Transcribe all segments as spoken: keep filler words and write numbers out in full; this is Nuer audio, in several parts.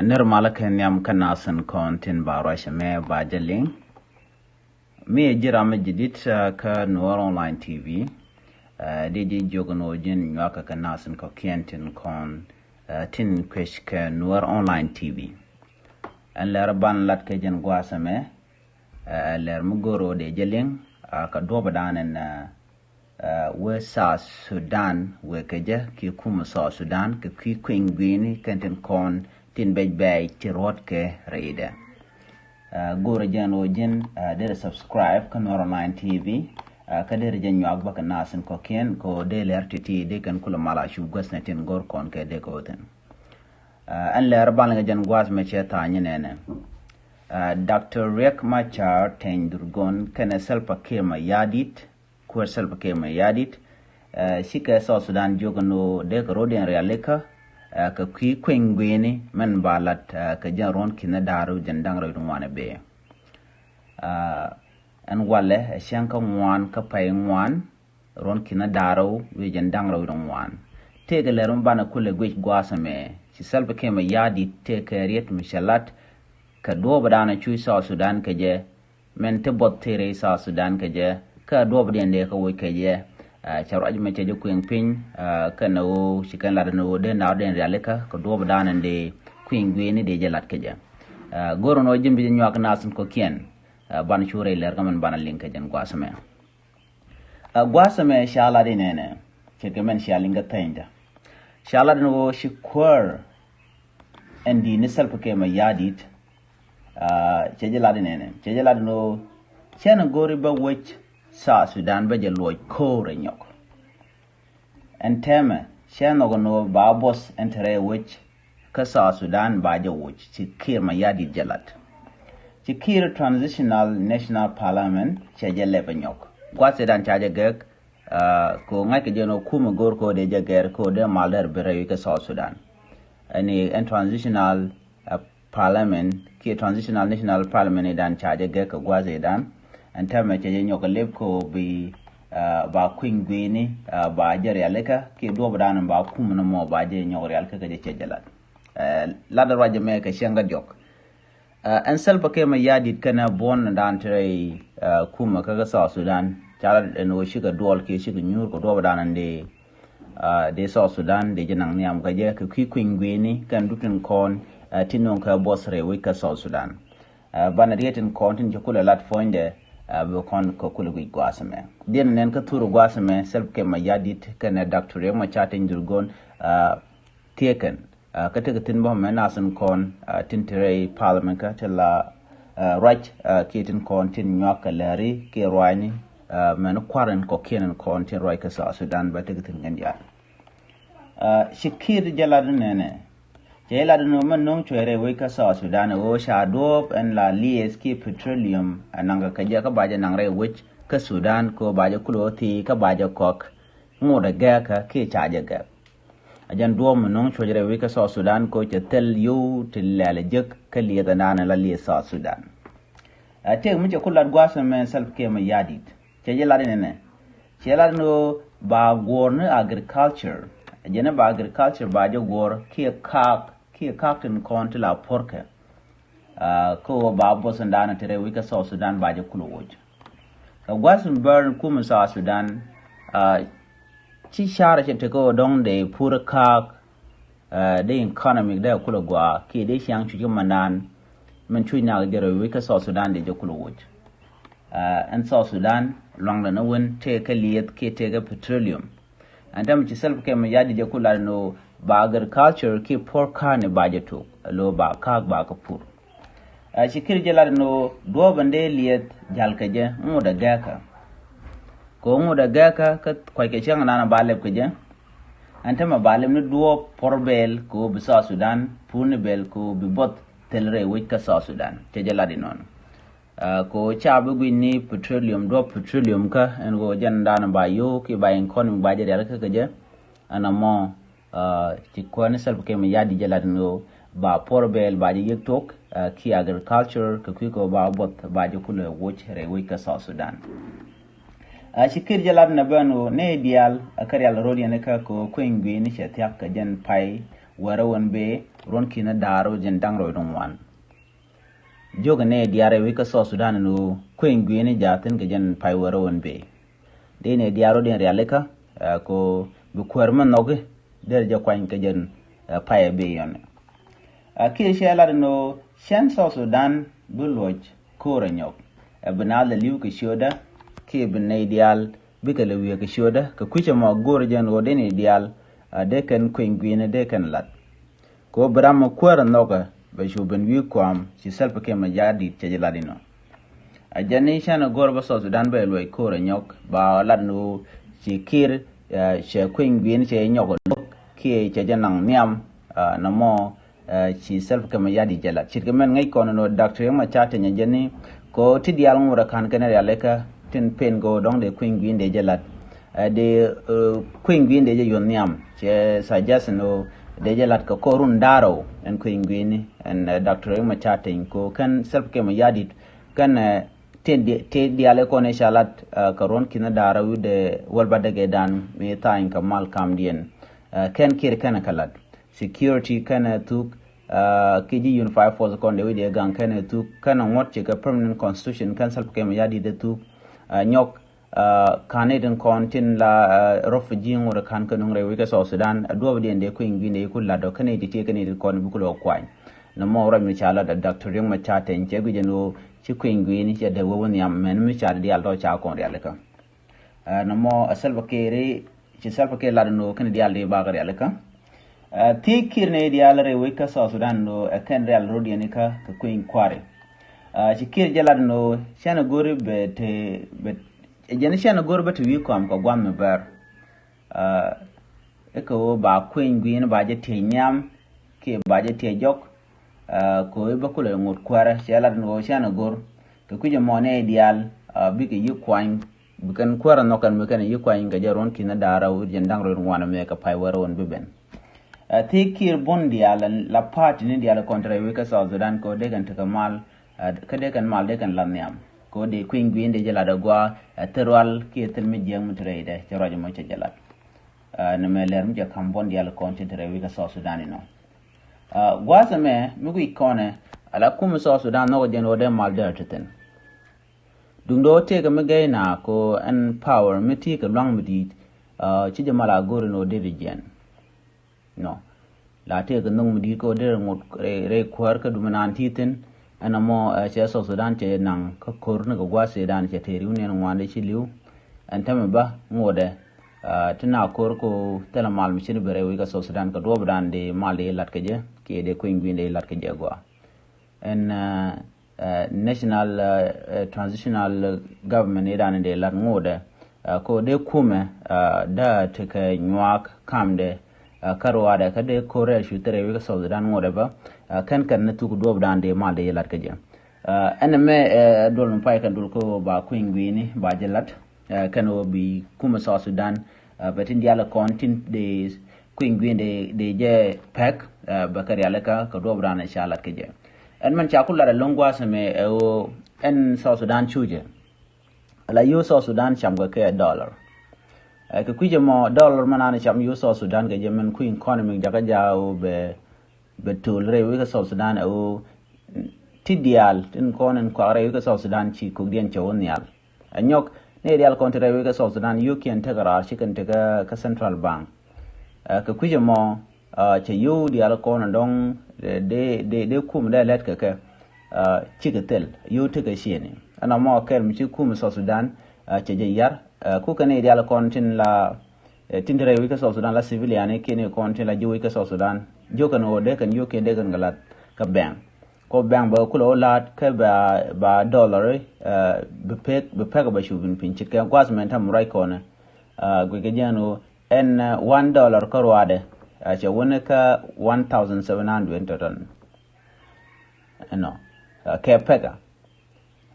Nir malä kɛ nhiam kä nasin kɔn tin ba ruacɛ mɛ ba jɛ liŋ. Mi ɛ ji̱ ram mi ji̱ dit kä Nuɔr Online T V. Di ji̱ jiök ni wä ji̱n nyuakä kɛ nasin kɔ̱kiɛn tin kɔn tin kuec kɛ Nuɔr Online T V. Ɛn lɛr ban lat kɛ jɛn gua̱a̱sɛ mɛ. Lɛr mi go̱r wä dee jɛ liŋ kä duɔ̱pä dan ɛn wee South Sudan wee kɛ jɛ ki kum South Sudan kɛ kui̱ kui̱ny guini kɛn tin kɔn tin bɛc bɛc ti ruɔt kɛ rɛydɛ. Go̱rɛ jɛn wä ji̱n derɛ subscribe kä Nuɔr Online T V. Kä derɛ jɛ nyuak bä kɛ nasin kɔ̱kiɛn kɛ wä dee lɛr titi dee kɛn kulɛ mal a cu guäthnɛ tin go̱r kɔn kɛ dee kɛ wä thin. Ɛn lɛr ban kɛ jɛn gua̱a̱th mɛ cɛ tha̱a̱ny nɛnɛ. Doctor Riek Machar Teny Durgon kɛnɛ Salva Kiir Mayardit, kuäär Salva Kiir Mayardit, cikɛ South Sudan jiök ni wä dee kɛ ro̱diɛn rialikä kɛ kui̱ kueny guini mɛn ba lat kɛ jɛn ruɔ̱n ki̱n da̱r wi̱c jɛn da̱ŋ rɛw wi̱c ŋuan ɛ bee. Ɛn walɛ ɛ cäŋ kä ŋuan kä pay ŋuan ruɔ̱n ki̱n da̱r rɛw wi̱c jɛn da̱ŋ rɛw wi̱c ŋuan. Tëëkɛ lɛr mi banɛ kulɛ guic gua̱a̱th ɛmɛ ci Salva Kiir Mayardit tëëkɛ riet mi cɛ lat kɛ duɔ̱ɔ̱p ɛ da̱a̱n ɛ cuc South Sudan kɛ jɛ. Mɛn ti buɔth ti rɛy South Sudan kɛ jɛ kä duɔ̱ɔ̱pdiɛn dee kä woc kɛ jɛ. Cɛ ruac mɛ cɛ jɛ kueŋ piny kɛn ɣöö ci kɛn lat ni ɣöö dee naawdiɛn rialikä kɛ duɔ̱ɔ̱pdan in dee kui̱ny gui̱ni dee jɛ lat kɛ jɛ. Go̱r ni ɣöö ji̱n bi jɛ nyuak nath in kɔ̱kiɛn. Ban cu rɛy lɛr kä mɛn ban a liŋ kɛ jɛn gua̱a̱th ɛmɛ. Gua̱a̱th ɛmɛ ca lat in nɛnɛ cɛ kɛ mɛn ca liŋ kä thɛnyda. Ca lat in ɣöö ci kuäär ɛn di̱i̱t ni Salva Kiir Mayardit. Cɛ jɛ lat in nɛnɛ cɛ jɛ lat in ɣöö cɛn in go̱ri bä wec South Sudan bä jɛ luɔc ko̱o̱r ɛ nyɔk. Ɛn tɛmɛ cɛ nhɔk in ɣöö ba buɔth ɛn te rɛy wec kä South Sudan ba jɛ woc ci Kiir Mayardit jɛ lat. Ci Kiir Transitional National Parliament cɛ jɛ lɛp ɛ nyɔk. Gua̱th cɛ dan ca jɛ gɛk. Ko ŋa̱ckɛ jɛ nɔ kumɛ go̱r ko dee jɛ gɛr ko dee mal dɛr bi rɛy kä South Sudan. Ɛn i̱ ɛn transitional parliament kiɛ transitional national parliament i̱ dan ca jɛ gɛk kɛ gua̱th i̱ dan. Ɛn tɛmɛ cɛ jɛ nyɔk lep ko bi ba kui̱ny guini ba jɛ rialikä kiɛ duɔp dan ba kumɛ nɔ mɔ ba jɛ nyɔk rialikä kɛ jɛ cɛ jɛ lat. Lat ruac jɛ mɛ kɛ cɛŋ kä diɔk. Ɛn Salva Kiir Mayardit kɛnɛ buɔ̱n dan ti rɛy kumɛ kä kä South Sudan ca lat ɛn ɣöö cikɛ duɔl kiɛ cikɛ nyuur kɛ duɔp dan ɛn dee dee South Sudan dee jɛ naŋ nhiam kä jɛ kɛ kui̱ kui̱ny guini kɛn dup tin kɔn ti no̱o̱ŋ kɛ buɔth rɛy wec kä South Sudan. Banɛ riet tin kɔn tin cɛ kulɛ lat puɔ̱nydɛ bi kɔn kɛ kulɛ guic gua̱a̱th ɛmɛ. Diɛn nɛn kä thur gua̱a̱th ɛmɛ Salva Kiir Mayardit kɛnɛ Doctor Riek Machar Teny Durgon. Tiekɛn kä tekɛ thi̱n bä mɛ nath in kɔn tin te rɛy parliament kä te la ruac kiɛ tin kɔn tin nyuak kɛ lääri kiɛ ruacni mɛn kua̱r in kɔ̱kiɛn in kɔn tin ruac kä South Sudan bä tekɛ thi̱n kɛn diaal. Ci Kiir jɛ lat in nɛnɛ cɛ jɛ lat in ɣöö mɛn no̱o̱ŋ cuɛ rɛy wec kä South Sudan ɣöö ca duɔ̱ɔ̱p ɛn la lieth kiɛ petroleum ɛ naŋkɛ kɛ jɛ kä ba jɛ naŋ rɛy wec kä Sudan kɛ ɣöö ba jɛ kulɛ ɣä thiec kä ba jɛ kɔk. Ŋot ɛ gɛɛkä kiɛ ca jɛ gɛɛk. A jɛn duɔ̱ɔ̱p mi no̱o̱ŋ cuɔ̱c rɛy wec kä South Sudan ko cɛ thil yio̱w ti lɛl jek kä lieth ɛnan la lieth South Sudan. A tëëk mi cɛ ku lat gua̱a̱th ɛmɛ Salva Kiir Mayardit cɛ jɛ lat inɛnɛ. Cɛ lat ni ɣöö ba guɔ̱ɔ̱r ni agriculture. A jɛn ni ba agriculture ba jɛ guɔ̱ɔ̱r kiɛ kaak kiɛ kaak tin kɔn ti la puɔ̱rkɛ. Kä ɣöö ba buɔth ɛn da̱a̱n ti rɛy wec kä South Sudan ba jɛ kulɛ woc. Kɛ gua̱th in bär in kumɛ South Sudan ci car cɛ tekɛ ɣöö dɔ̱ŋ dee pur kaak. Dee economic dee kulɛ gɔaa kiɛ dee ciaŋ cuc kä mandan. Min cuc nak jɛ rɛy wec kä South Sudan dee jɛ kulɛ woc. Ɛn South Sudan luaŋdɛ ni wen tëëkɛ lieth kiɛ tëëkɛ petroleum. Ɛn tɛmɛ ci Salva Kiir Mayardit jɛ ku lat ni ɣöö ba agriculture kiɛ puɔ̱r ka̱a̱ni ba jɛ tok alo ba ka̱a̱k ba kɛ pur. Ɛ ci Kiir jɛ lat ni ɣöö duɔ̱ɔ̱p ɛn dee lieth ja̱l kɛ jɛ ŋot ɛ gɛɛkä. Kɛ ɣöö ŋot ɛ gɛɛkä kä kuackɛ cäŋ ɛnan ba lɛp kɛ jɛ. Ɛn tɛmɛ ba lɛp ni duɔ̱ɔ̱p puɔ̱r bɛɛl kɛ ɣöö bi South Sudan pur ni bɛɛl kɛ ɣöö bi buɔth thil rɛy wec kä South Sudan cɛ jɛ lat inɔn. Ko ca bi guic ni petroleum duɔp petroleum kä ɛn ko jɛn dan ba yo ki ba economy ba jɛ rial kä kɛ jɛ. Ɛn amɔ ci kuäär ni Salva Kiir Mayardit jɛ lat ni ɣöö ba puɔr bɛɛl ba jɛ yek tok ki agriculture kɛ kui̱ ko ba buɔth ba jɛ kulɛ woc rɛy wec kä South Sudan. Ci Kiir jɛ lat ni bɛn ɣöö ni diaal kä rial ro̱l yɛn kä ko kueny gui̱ni cɛ thiak kɛ jɛn pay wärä wän bee. ruɔ̱n ki̱n da̱ŋ rɛw jiɛn da̱ŋ rɛw wi̱cdɛ ŋuan. Jiök ɛ nɛy diaal rɛy wec kä South Sudan ɛn ɣöö kuëny gui̱i̱ni jaathin kɛ jɛn pay wärä wän bëë. Dee nɛy diaal rɔ dee rialikä, ɛ, kɛ ɣöö bi kuäär mi nhɔki derɛ jɛ kuany kɛ jɛn, ɛ, pay ɛ bëë yɔn. Ɛ, Kiir cɛ lat ɛn ɣöö cɛn South Sudan bi luɔc ko̱r ɛ nyɔk. Ɛ, bi naath lɛ li̱w kɛ ciötdä kiɛ bi nɛy diaal bikɛ lɛ wiee kɛ ciötdä kɛ kui̱c ɛmɔ go̱o̱rɛ jɛn ɣöö dee nɛy diaal, ɛ, dee kɛn kuëny gui̱i̱ni dee kɛn lat. Kɛ ɣöö bi ram mi kuäär ɛ nhɔkɛ bɛ cu ben wi̱i̱ kɔam ci Salva Kiir Mayardit cɛ jɛ lat inɔ. Ɛ jɛn ni cɛn ɛ go̱r bä South Sudan bɛ luɔc ko̱r ɛ nyɔk ba lat ni ɣöö ci Kiir, ɛ, cɛ kuëny gui̱i̱ni cɛ nyɔk ɛ lo̱k kiɛ cɛ jɛ naŋ nhiam, ɛ, nɔmɔ, ɛ, ci Salva Kiir Mayardit jɛ lat. Ce̱tkɛ mɛn ŋäc kɔn ni ɣöö Doctor Riek Machar Teny ɛ jɛn ni kɛ ɣöö ti diaal ŋot ɛ ka̱n kɛn rialikä tin pen kɛ ɣöö dɔ̱ŋ dee kuëny gui̱i̱ni dee jɛ lat. Ɛ, dee, ɛ, kuëny gui̱i̱ni dee jɛ yuɔ̱n nhiam. Cɛ suggestion ɣöö dee jɛ lat kɛ ko̱r run da̱ŋ rɛw ɛn kuëny gui̱i̱ni ɛn, ɛ, Doctor Riek Machar Teny kɛ ɣöö kɛn Salva Kiir Mayardit kɛn, ɛ, tëë di-, tëë diaal ɛ kɔn ɛ ca lat, ɛ, kɛ ruɔ̱n ki̱n da̱ŋ rɛw wi̱cdɛ wäl bädäk ɛ da̱ŋ mi tha̱a̱ny kɛ mal kamdiɛn. Ɛ, kɛn Kiir kɛn ɛ kɛ lat. Security kɛn ɛ thuk, ɛ, kɛ ji̱ unified force kɔn dee wi̱cdɛ gaŋ kɛn ɛ thuk, kɛn ɛ ŋuɔ̱t ci kɛ permanent constitution kɛn Salva Kiir Mayardit ɛ thuk, ɛ, nyɔk, ɛ, ka̱n nɛy tin kɔn tin la, ɛ, refugee ŋot ɛ ka̱n kɛ nuŋ rɛy wec kä South Sudan, ɛ, duɔ̱ɔ̱pdiɛn dee kuëny gui̱i̱ni dee ku lat ɔ, kɛn nɛy ti tiee kɛn nɛy ti kɔn bi ku lɔ kuany. Nɔmɔ ruac mi ca lat ɛ Doctor Riek Machar Teny cɛ guic ɛn ɣöö ci kuëny gui̱i̱ni cɛ dee wee wä nhiam mɛn mi ca diaal tɔ ca kɔn rialikä. Ɛ, nɔmɔ ɛ Salva Kiir, ci Salva Kiir lat ni ɣöö kɛn diaal di bakɛ rialikä. Ɛ, thiec Kiir ni diaal rɛy wec kä South Sudan ni ɣöö ɛ kɛn rial rɔ̱diɛn ikä kɛ kuëny kua̱ri. Ɛ, ci Kiir jɛ lat ni ɣöö cɛn ɛ go̱ri bɛ te, bɛ, ɛ jɛn cɛn ɛ go̱ri bɛ te wi̱i̱ kɔam kɛ gua̱n mi bɛr. Ɛ, ikɛ ɣöö ba kuëny gui̱i̱ni ba jɛ tiec nhiam kiɛ ba jɛ tiec jɔk. Ɛ, kɛ ɣöö i̱ bä kulɛ ŋot kuäärä cɛ lat ni ɣöö cɛn ɛ go̱r kɛ kui̱c ɛmɔ nɛy diaal, ɛ, bikɛ yi̱ kuany, bi kɛn kuäärä nhɔk kɛn mi kɛn yi̱ kuany kɛ jɛ ruɔ̱n ki̱n da̱ŋ rɛw wi̱cdɛ jiɛn da̱ŋ rɛw ŋuan ɛmɛ kɛ pay wärä wän bi ben. Ɛ, thiec Kiir bun diaal la party ni diaal kɔn te rɛy wec kä South Sudan kɛ ɣöö dee kɛn tekɛ mal, ɛ, kä dee kɛn mal dee kɛn lath nhiam. Kɛ ɣöö dee kuëny gui̱i̱ni dee jɛ lat ɛ gɔaa, ɛ, thil rual kiɛ thil mi jiäk mi te rɛydɛ cɛ ruac ɛmɔ cɛ jɛ lat. Ɛ, nɛmɛ lɛr mi cɛ ka̱m bun diaal kɔn tin te rɛy wec kä South Sudan inɔ. Ɛ, gua̱a̱th ɛmɛ mi guic kɔnɛ, ala kum South Sudan nhɔk jɛn ɣöö dee mal dee te thi̱n. Duundɛ ɣöö tëëkɛ mi gɛy na kɛ ɣöö ɛn power mi ti̱i̱ kɛ lua̱ŋ mi di̱i̱t, ɛ, ci jɛ mal a go̱r in ɣöö dee di jiɛn. Nɔ. La tëëkɛ nhök mi di̱i̱t kɛ ɣöö dee ŋot rɛy, rɛy kuäär kä dumi naan ti̱i̱ thi̱n, ɛn ɛmɔ, ɛ, cɛ South Sudan cɛ naŋ kä ko̱r ni kɛ gua̱a̱th Sudan cɛ tëë ri̱w ni ɛn ŋuan dee ci li̱w. Ɛn tämɛ bä ŋotdɛ, ɛ, ti na ko̱r kɛ ɣöö thilɛ mal mi ci ni ben rɛy wec kä South Sudan kɛ duɔɔpdan dee mal dee lat kɛ jɛ kiɛ dee kuëny gui̱i̱ni dee lat kɛ jɛ gɔaa. Ɛn, ɛ, ɛ, national, ɛ, ɛ, transitional government i̱ dan dee lat ŋotdɛ, ɛ, kɛ ɣöö dee kumɛ, ɛ, dee tekɛ nyuak kamdɛ, ɛ, kä ruaadɛ kä dee ko̱r rɛy cu thil rɛy wec kä South Sudan ŋotdɛ bä, ɛ, kɛn kɛn ni thuk duɔɔpdan dee mal dee lat kɛ jɛ. Ɛ, ɛn ɛmɛ, ɛ, duɔl mi pay kɛn duɔl kɛ ɣöö ba kuëny gui̱i̱ni ba jɛ lat, ɛ, kɛn ɣöö bi kumɛ South Sudan, ɛ, bɛ tin diaal kɔn tin dee kuëny gui̱i̱ni dee, dee jɛ pɛk, ɛ, bɛ kɛ rialikä kɛ duɔɔpdan ca lat kɛ jɛ. Ɛn mɛn ca ku lat ɛlɔ̱ŋ gua̱a̱th ɛmɛ ɛ ɣöö ɛn South Sudan cu jɛ. Ala yio̱w South Sudan cam kɛ kɛ dollar. Ɛ, kɛ kui̱c ɛmɔ dollar mɛ naan cam yio̱w South Sudan kɛ jɛ mɛn kui̱ economy jakä ja̱ ɣöö bɛ, bɛ to̱l rɛy wec kä South Sudan ɛ ɣöö ti diaal tin kɔn in kuak rɛy wec kä South Sudan ci kokdiɛn cɛ wä nhial. Ɛ nyɔk ni diaal kɔn ti rɛy wec kä South Sudan yio̱wkiɛn tekɛ raar ci kɛn tekɛ kä Central Bank. Ɛ, kɛ kui̱c ɛmɔ, ɛ, cɛ yio̱w diaal kɔn ɛ dɔ̱ŋ dee, dee, dee, dee kum dee lɛt kɛ kɛ, ɛ, cikɛ thil yio̱w tekɛ ciëni. Ɛn ɛmɔ kɛl mi ci kum South Sudan, ɛ, cɛ jɛ yar, ɛ, ku kɛn ni diaal kɔn tin la, ɛ, tin ti rɛy wec kä South Sudan la civilian ni kiɛn ni kɔn tin la ji̱ wec kä South Sudan. Jiökɛn ɣöö dee kɛn yio̱wkiɛn dee kɛn kɛ lat kä bank. Kɔ bank bɛ kulɛ wä la̱t kä ba, ba dollar, ɛ, bi pek, bi pek bɛ cu bin piny ce̱tkɛ gua̱a̱th mɛn ta̱m ruac kɔnɛ. Ɛ, guic kɛ jɛn ɣöö ɛn, ɛ, one dollar kä ruaadɛ, ɛ, cɛ wä ni kä one thousand seven hundred tɔ̱tɔ̱n. Ɛnɔ, ɛ, kɛ pɛkä.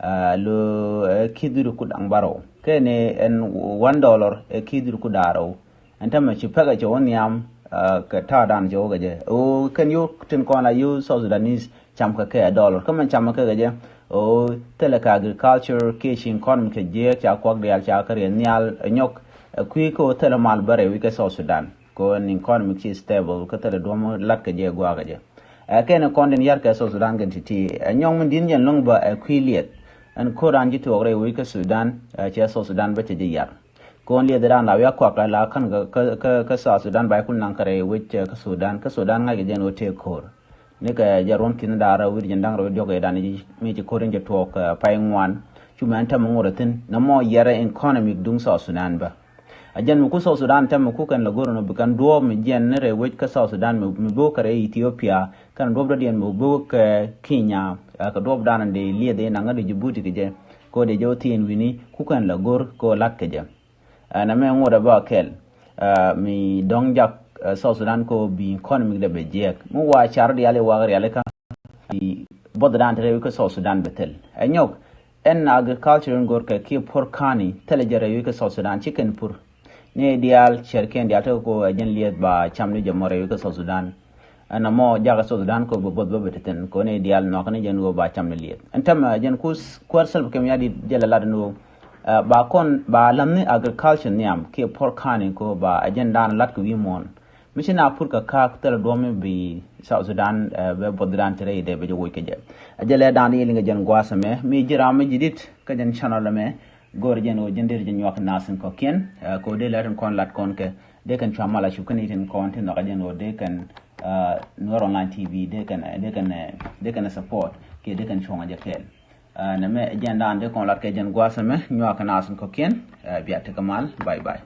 Ɛ, lo, ɛ, ki̱th wi̱cdɛ ku da̱ŋ bärɔw. Kɛnɛ ɛn one dollar ɛ ki̱th wi̱cdɛ ku da̱ŋ rɛw. Ɛn tämɛ ci pekɛ cɛ wä nhiam, ɛ, kɛ ta̱a̱dan cɛ wä kɛ jɛ. Ɣöö kɛn yio̱w tin kɔn la yio̱w South Sudanese cam kɛ kɛ dollar. Kä mɛn cam kɛ kɛ jɛ. Ɣöö thilɛ kɛ agriculture kiɛ ci economy kɛ jiɛɛk ca kuak diaal ca kɛ riɛn nhial ɛ nyɔk. Ɛ kui̱ kä ɣöö thilɛ mal bä rɛy wec kä South Sudan. Kɛ ɣöö ɛn economy ci stable kä thilɛ duɔ̱m lat kɛ jɛ gua̱a̱k kɛ jɛ. Ɛ kɛn kɔn tin yar kɛ South Sudan kɛn ti̱ti̱. Ɛ nyɔŋ min di̱n jɛn lo̱ŋ bä ɛ kui̱ liɛth. Ɛn ko̱r an ji̱ tuɔɔk rɛy wec kä Sudan, ɛ cɛ South Sudan bä cɛ ji̱ yar. Kɔn liɛth ran la wiak kuak la la kän kä, kä, kä, kä South Sudan ba ikul naŋ kä rɛy wec, ɛ kä Sudan. Kä Sudan ŋa̱c kɛ jɛn wä tëë ko̱r. Ni kɛ jɛ ruɔ̱n ki̱n da̱rä wi̱r jɛn da̱ŋ rɛw diɔ̱k ɛ dan ji̱ mi ci ko̱r in jɛ tuɔɔk, ɛ pay ŋuan. Cu mɛn tɛm ŋot ɛ thi̱n. Nɛ mɔ yɛrɛ economic duŋ South Sudan bä. A jɛn mi ku South Sudan tɛm mi ku kɛn la go̱r nɔ bi kɛn duɔɔp mi jiɛn ni rɛy wec kä South Sudan mi, mi bo̱o̱k kɛ rɛy Ethiopia, kɛn duɔɔp dɔ̱diɛn mi bo̱o̱k kɛ Kenya, ɛ kɛ duɔɔp dan dee lieth in aŋä di Djibouti kɛ jɛ. Ko dee jɛ wä thiin wi̱ni ku kɛn la go̱r ko lat kɛ jɛ. Ɛn ɛmɛ ŋot ɛ bä kɛl, ɛ mi dɔ̱ŋ jak, ɛ South Sudan ko bi economic dɛ bɛ jiɛk. Mi wa car diali wak riali kä, i buɔth dan te rɛy wec kä South Sudan bɛ thil. Ɛ nyɔk, ɛn agriculture in go̱r kɛ kiɛ puɔr kani, thilɛ jɛ rɛy wec kä South Sudan, ci kɛn pur. Ni diaal cɛr kiɛn diaal tekɛ ko ɛ jɛn lieth ba cam ni jɛ mɔ rɛy wec kä South Sudan. Ɛn ɛmɔ jakä South Sudan ko bɛ buɔth bä bɛ te thin, ko ni diaal nuak ni jɛn wä ba cam ni lieth. Ɛn tɛmɛ jɛn ku kuäär Salva Kiir Mayardit jɛ lɛ lat ni wä, ɛ ba kɔn ba la̱th ni agriculture nhiam kiɛ puɔr kani ko ba ɛ jɛn dan lat kɛ wi̱i̱ muɔ̱ɔ̱n. Mi ci na pur kɛ ka̱a̱k thilɛ duɔ̱ɔ̱p mi bi South Sudan, ɛ bɛ buɔth dan te rɛy dee bɛ jɛ woc kɛ jɛ. Ɛ jɛ lɛ dan i̱ liŋ kɛ jɛn gua̱a̱th ɛmɛ, mi ji̱ ram mi ji̱ dit kä jɛn channel ɛmɛ, go̱r jɛn ɣöö jɛn dee jɛ nyuak nath in kɔ̱kiɛn, ɛ ko dee lɛ tin kɔn lat kɔn kɛ, dee kɛn cua mal a cuk kɛn i̱ tin kɔn tin nhɔk a jɛn ɣöö dee kɛn, ɛ Nuer Online T V, dee kɛn, dee kɛn, dee kɛn support kiɛ dee kɛn cuɔ̱ŋ a jɛ kɛɛl. Ɛ nɛmɛ jɛn dan dee kɔn lat kɛ jɛn gua̱a̱th ɛmɛ, nyuak nath in kɔ̱kiɛn, ɛ bia tekɛ mal, bye bye.